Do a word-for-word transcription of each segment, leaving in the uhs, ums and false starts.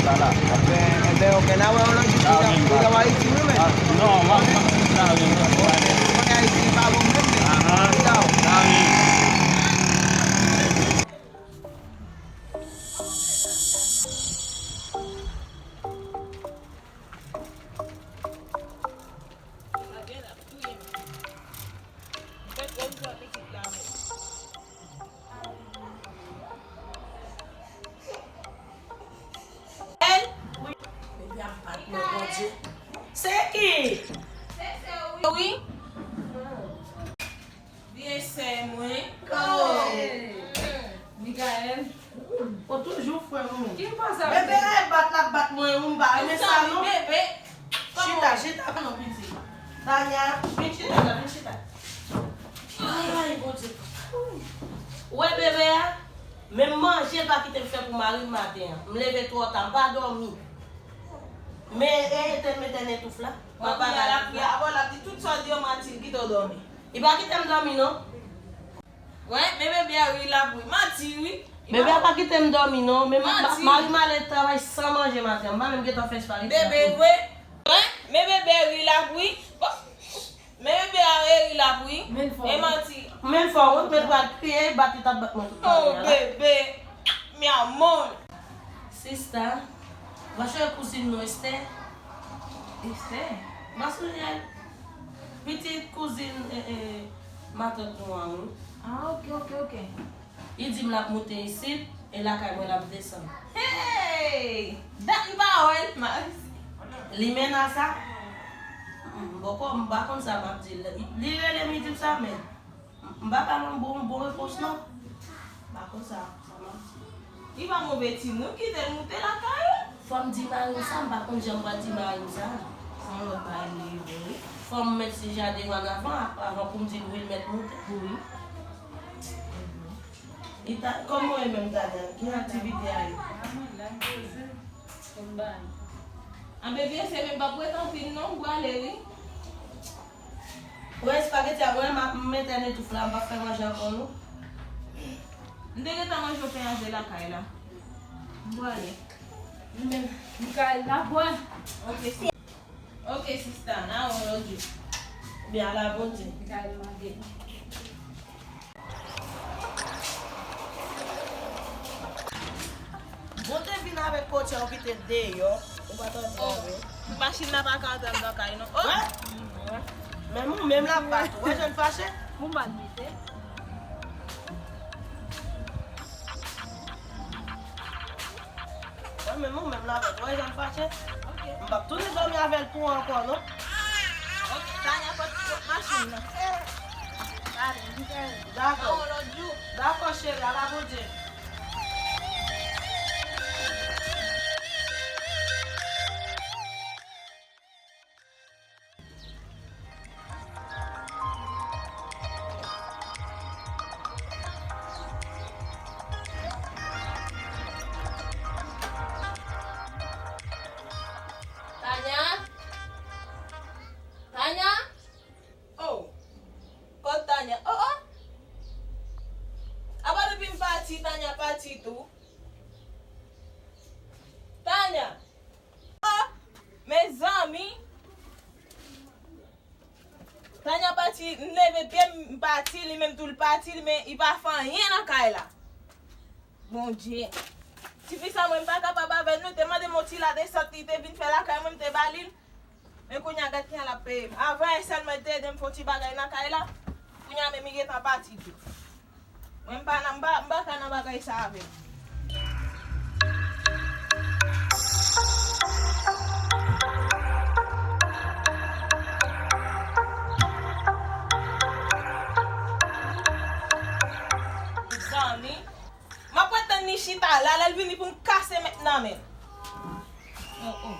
Sa la. Enben, enben, ok, n a wè w lòt jou. Piga w Ayiti, wi, men. Non, m ap, m ap, sa wi, m ap pale. Ou konnen Ayiti pa bon menm, men. Piga w. Sa wi. Bebe ap bat mwen, Bondye. Se ki? Wi. Vye sè mwen. Oh. Michael. Ou toujou frè mwen. Ki pasa? Bebe, ay bat l ap bat mwen, ou m pa renmen sa non. Bebe. Chita, chita non, piti. Tanya, vin chita la, vin chita. Ay, Bondye. Ou wè bebe a? Menm manje l pa kite m fè pou mari m maten an. M leve twò ta, m pa dòmi. Men, e, etèn, etèn etouf la. Mwen pa la. Apre, apre l ap di tout sa w di yo manti, l kite w dòmi. Li pa kite m dòmi, non. Wè, men bebe a ri l ap ri. Manti, wi. Bebe a pa kite m dòmi, non. Men ma-, mari m ale travay san manje maten an. M pa menm gentan fè espageti. Bebe, vre. Wè, men bebe a ri l ap ri. Men bebe a ri l ap ri. E manti. Men fò wont, men pral kriye, bat li t ap bat mwen tout talè a la. Oh, bebe. Mi amor. Sista, va chwe kouzin nou Esther. Esther? Va sonje pitit kouzin, eh, eh, matant nou an, wi. Ah, ok, ok, ok. Li di m l ap moute isit, e lakay mwen l ap desann. Hey! Dat m pa wè l, Maris. Li mena sa? M poko, m pa konn sa m ap di l. Li rele m, li di m sa, men m pa ba l yon bon, bon repons, non. M pa konn sa, sa m ap di. Li pa move timoun, kite l moute lakay ou. Fò m di mari m sa, m pa konn jan m pral di mari m sa. Se yon lòt bagay li ye vre, wi. Fò m met sijè a devan l avan, avan pou m di l wi l mèt moute. Wi. Li ta, kòman w ye menm, Tanya? Ki aktivite a ye? A, mwen la, m poze. Kòm bay. An, bebe, se menm p ap ret anpil non, m prale, wi. Ou wè espageti a, mwen, m ap, m mete nan etouf la, m p ap fè manje ankò, non. M te gentan manje yon pen avè lakay la. M prale. Men, m kay la, bwè. Ok, si. Ok, sista, n a wè w lòt jou. Oubyen ala Bondye. Gade mande. Bon, te vin avèk kotye a, ou kite l deyò, ou pa t antre avè l. Machin nan pa ka antre anndan kay, non. Oh! Wè. Menm ou menm l ap bat ou. Wè jan l fache? Bon, bat mete. Mwen menm ou menm la avè l. Wè jan l fache? Ok. M p ap tounen dòmi avè l tou ankò, non. Ok, Tanya, pot, pot machin nan. Dakò. Dakò, cheri, ala Bondye. Tanya? Tanya? Oh. Kot Tanya? Oh, oh. Apa depi m pati, Tanya pati tou. Tanya. Oh, mezanmi. Tanya pati, m leve pye m, m pati, li menm tou l pati, li men li pa fè anyen nan kay la. Bondye. Tifi sa mwen m pa kapab avè l non, te mande m yon ti ladesant li te vin fè lakay mwen, m te ba li l. Men kounye a gad kijan l ap peye m. Avan yè sèlman li te ede m fè yon ti bagay nan kay la. Kounye a menm li gentan pati tou. Mwen m pa nan, m pa, m pa ka nan bagay sa avè l. Zanmi, m ap ret tann li chita la, lè l vini pou m kase mèt nan men l. Oh, oh.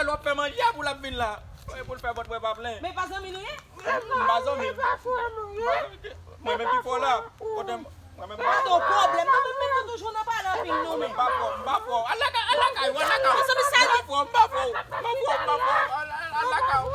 fè lè w ap fè manje a pou l ap vin la. Pou l fè vant mwen pa plen. Men pa zanmi nou ye? M pa zanmi. Mwen menm ki fò la. Kote m, mwen menm pa fò. Gade yon pwoblèm. Nou menm menm nou toujou nan pale anpil nou menm. M pa fò, m pa fò. Al lakay, al lakay ou, al lakay ou. Mezanmi, sa li. M pa fò, m pa fò. M pa fò, m pa fò. Al, al, al lakay ou.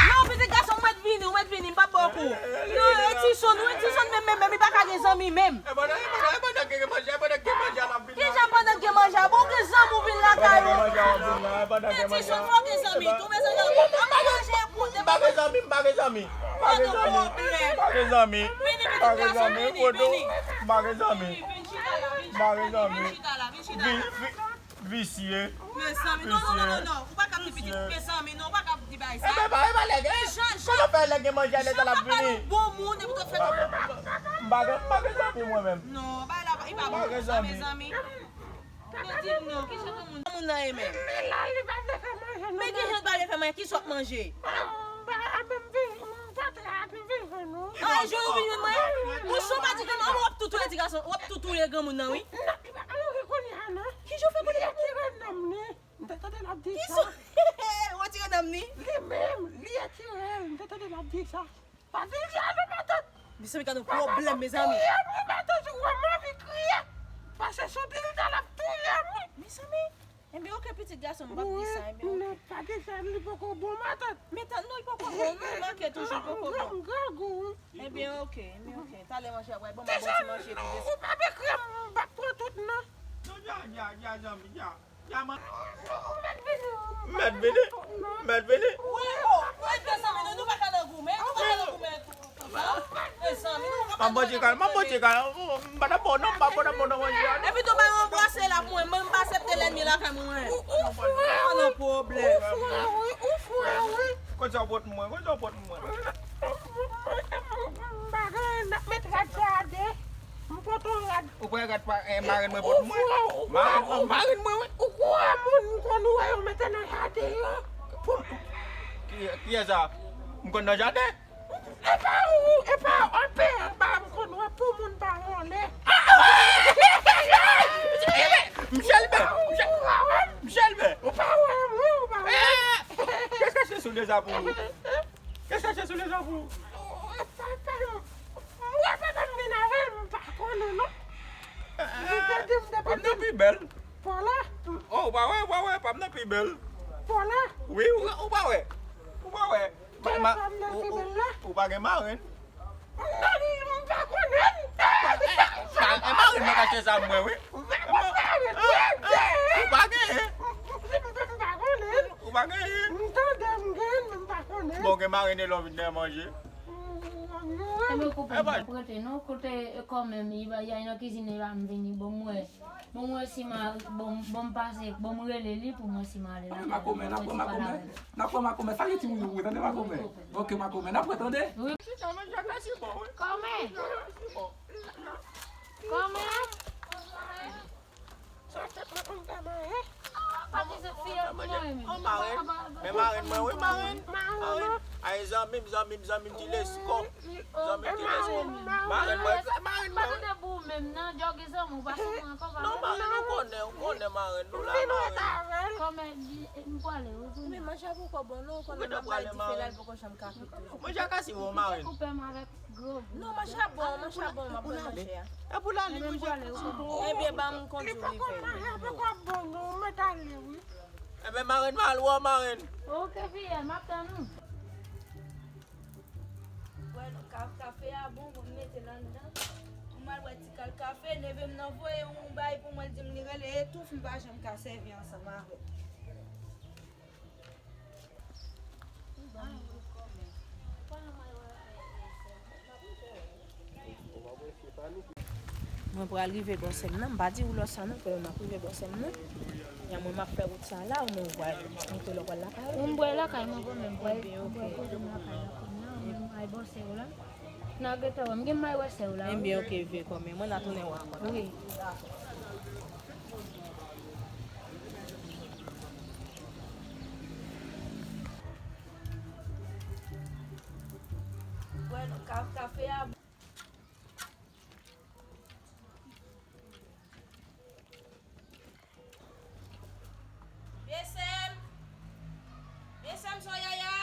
Non, pitit gason, mwen t vini, mwen t vini, m p ap ba w kou. Non, Edison, non, Edison, menm, menm, menm, li pa ka gen zanmi, menm. E pandan, e pandan, e pandan gen manje, e pandan gen manje a l ap vin la. Kijan pandan gen manje a? Bon, gen zanmi ou vin lakay ou. Edison, fò gen zanmi tou, mezanmi. An pa manje, Mezanmi, pa gen zanmi, pa gen zanmi, pa gen zanmi, Vodou, pa gen zanmi, pa gen zanmi. Vi- vi- Visye. Mezanmi, non, non, non, non, non. Ou pa ka di pitit mezanmi, non, ou pa ka di bagay sa. Ebyen, pa, e pa lè gen. Kòman fè lè gen manje a lè sa l ap vini? Bon moun, epi w fè. M pa gen, m pa gen zanmi mwen menm. Non, bagay la, e pa bon sa, mezanmi. Yo di m non, ki jan moun, moun nan ye menm? Men la, li pa vle fè manje, non. Men ki jan l pa vle fè manje, ki sa w ap manje? Ah, jan ou vin jwenn mwen? Ou sou pa di granmoun, w ap tou touye ti gason, w ap tou touye granmoun nan, wi. Non, ki pa, nou ki kounye a, non. Ki jan w fè kounye a? Li atire nanm li. M te tande l ap di sa. Ki sou? Ou atire nanm li? Li menm, li atire l. M te tande l ap di sa. Pa di l di a non, matant. Mezanmi, gade yon pwoblèm, mezanmi. Li a mwen, matant, ou wè m anvi kriye. Paske si w di l sa, l ap touye m, wi. Mezanmi. Enben, oke, pitit gason m, m p ap di sa, enben, oke. Non, pa di sa, li poko bon, matant. Men tan, non, li poko bon, wi, manke toujou, li poko bon. M grangou, wi. Enben, oke, enben, oke. Talè manje a pral bon, m ap bon ti manje pou desann. Ou pa vle kriye, m p ap pran tout, non. Non, dja, dja, dja, zanmi, dja. Mèt vini, mèt vini. Wi, o, mèt vini, nou pa ka nan goumen, nou pa ka nan goumen tou, tou, tou. Mezanmi, nou pa ka nan goumen. M ap manje kal, m ap manje kal, m pa t ap ba w non, m pa t ap ba w non manje a non. Epi tou bay yon brase la pou mwen, mwen m pa aksepte lènmi lakay mwen. Ou, ou fre, wi. Pa nan pwoblèm. Ou fre, wi, ou fre, wi. Konn sa w pot mwen, konn sa w pot mwen. M pa gen, n ap met rad sa a de. M pot yon rad. Ou pran rad pa, eh, marenn mwen pot mwen. Ou kwè, ou kwè, marenn mwen, wi. Ou kwè moun m konn wè yo mete nan jaden yo? Pou m. Ki, kiyès sa? M konn nan jaden? E pa ou, e pa anpè anba m konn wè pou moun pa wole. M chelbe, m chelbe, m chelbe. Ou pa wè m, wi, ou pa wè m. Kiyès k achte soulye sa pou ou? Kiyès k achte soulye sa pou ou? Mwen pa konn, non. Li te di m depi. Pam nan pi bèl. Pola. Oh, ou pa wè, ou pa wè, pam nan pi bèl. Pola. Wi, ou, ou pa wè. Ou pa wè. Pam nan pi bèl la. Ou pa gen marenn. Non, m pa konnen. E marenn mwen k achte sa mwen, wi. Ou pa gen. M pa konnen. Ou pa gen. M tande m gen, men m pa konnen. Bon, gen marenn e lè w vin nan manje. Ebyen koupe, m pa prete non, kote kòmè m, li bay nan kizin, li pa m vini, bon, m wè. Bon, m wè si ma, bon, bon, m pase, bon, m rele li pou m wè si m ale la. Makomè, n ap pran makomè. N ap pran makomè. Sa gen timoun yo, tande makomè. Ok, makomè, n ap pran, tande. Wi. Chita, manje a ka si bon, wi. Kòmè. Kòmè. Sa tèt mwen konn fè mwen, hein? An marenn. Men marenn mwen, wi, marenn. Marenn. Ay, zanmi m, zanmi m, zanmi m, ti Lesko. Zanmi m, ti Lesko. Marenn mwen, marenn mwen, wi. Pa tande pou ou menm, non, jòge zanmi w, pa sou mwen ankò, pa. Non, marenn, ou konnen, ou konnen, marenn, nou la, marenn. Kòmè, m pwale, ou konnen. Men manje a poko bon, non, ou konnen m ap bay dife la, l poko janm ka kwit toujou. Manje a ka si bon, marenn. Koupe m avèk gwo. Non, manje a bon, manje a bon, m ap bay manje a. E pou l ale, mwen jwenn ti bon. Ebyen, ban m kondui w rive. Li poko bon, non, mèt ale, wi. Ebyen, marenn, m al wè w, marenn. Ok, fiyèl, m ap tann ou. Wè, non, ka-, kafe a bon, bon, m mete l anndan. M al wè ti kal kafe, neve m nan voye yon bay pou mwen, l di m li rele Etouf, m pa janm ka sèvi ansanm avè l. Mwen pral rive bò sè m nan, m pa di ou lò sa non, frè, m ap rive bò sè m nan. Jan mwen m ap fè wout sa la, ou mwen pral monte lò pral lakay ou. Ou m pral lakay mwen kanmenm, m pral, m pral poze m lakay la kounye a, ou menm al bò sè w la. N a gentan wè, m gen may wè sè w la, wi. Ebyen, ok, vye kòmè, mwen n a tounen wè ankò. Wi. Wè, non, ka-, kafe a. Vye sè m! Vye sè m, sè w Yaya!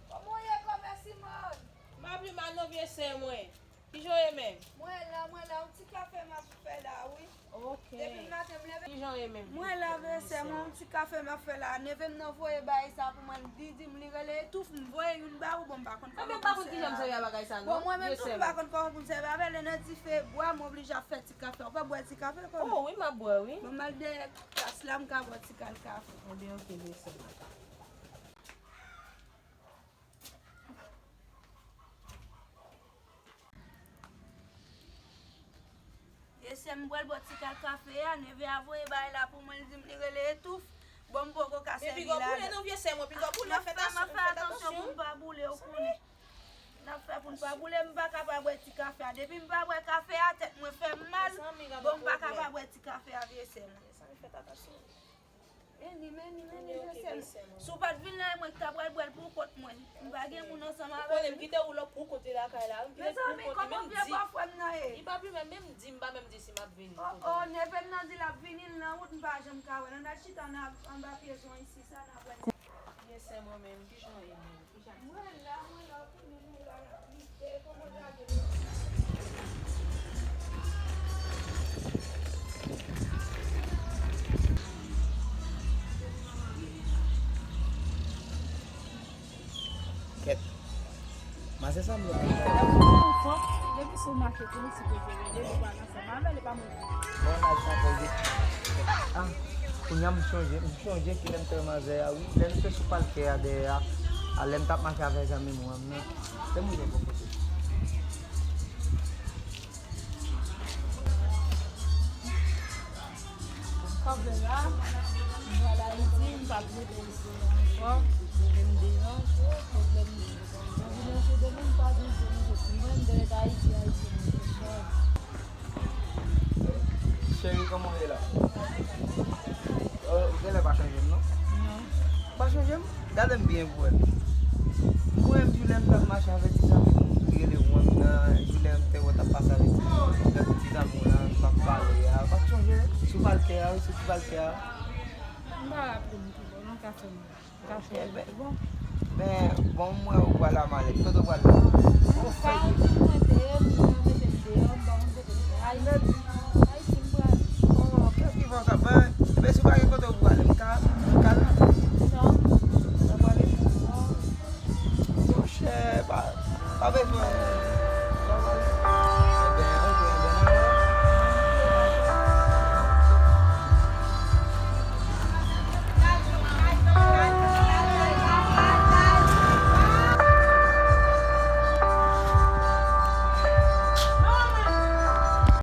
Kòman w ye, kòmè Simòn? M pa pi mal non, vye sè mwen. Kijan w ye menm? Mwen la, mwen la, yon ti kafe m ap fè la, wi. Ok. Depi maten m leve. Kijan w ye menm? Mwen la, vye sè mwen, yon ti kafe m ap fè la. Neve m nan voye bay sa pou mwen, li di m li rele Etouf, m voye youn ba ou, bon, m pa konn kòman pou m sèvi avè l. Bon, mwen menm tou, m pa konn kòman pou m sèvi avè l, e nan dife bwa, m oblije ap fè ti kafe. Ou pa bwè ti kafe, kòmè? Oh, wi, m ap bwè, wi. Bon, m al dèyè tas la, m ka bwè ti kal kafe. Ebyen, ok, vye sè m. Vye sè m, m pral bwè ti kal kafe a, neve a voye bagay la pou mwen, li di m li rele etouf. Bon, m poko ka sèvi ladan. Men piga w boule non, vye sè mwen, piga w boule, fè atansyon, fè atansyon pou m pa boule, ou konnen. N ap fè pou n pa boule, m pa ka pa bwè ti kafe a. Depi m pa bwè kafe a, tèt mwen fè m mal. Bon, m pa ka pa bwè ti kafe a, vye sè mwen. Mezanmi, fè atansyon. Men li, men li, men li, vye sè mwen. Si w pa t vin la, e mwen ki ta pral bwè l pou kont mwen. M pa gen moun ansanm avè m. Ou konnen m kite ou lòk pou kont li lakay la, wi. M kite l pou kont li, menm di. Mezanmi, kòman vye bòfrè m nan ye? Li pa plimen, menm di, m pa menm di si m ap vini kote w. Oh, oh, neve m nan di l ap vini, l nan wout, m pa janm ka wè l. Ann al chita nan, anba pye zòn isi, sa n ap wè. Vye sè mwen menm, kijan w ye menm? Kijan... Mwen la, mwen la, w konnen nou la, n ap lite, kòman w lage nou? Kèt. Manzè sa m lòt. Depi sou mache tou, si te rele, ou pa nan fè mal, li pa mwen. Bon, laj sa poze. Ah, kounye a m chonje, m chonje kilè m te wè manzè a, wi. Lè m te sou palkè a dèyè a, a lè m t ap mache avèk zanmi mwen nan. Se mwen ki te pwopoze. Kanpe la, m pral Ayiti, m p ap rete isi ankò, pwoblèm deyò, pwoblèm, mwen vin antre demen, m pa vin vin antre, mwen m te ret Ayiti, Ayiti mwen te chòt. Cheri, kòman w ye la? Oh, ou genlè pa chonje m, non? Non. Pa chonje m? Gade m byen pou wè. Mwen menm, jou lè m t ap mache avèk ti zanmi m, li rele mwen nan, jou lè m te wè w t ap pase avèk ti, ti zanmi w lan, m ap pale a. Pa t chonje, sou palkè a, wi, sou ti palkè a. M pa raple m tou bon, non, ka fè m, m ka fè m tou bon. Ben, bon, m wè ou pral a malèt. Kote w pral la? Ou fè. Ka antre mwen te ye, m mete m deyò, m pa konn kote m ye. Ayiti, Ayiti m pral. Oh, kèt ki fè w sa? Ben, ben, si w pa gen kote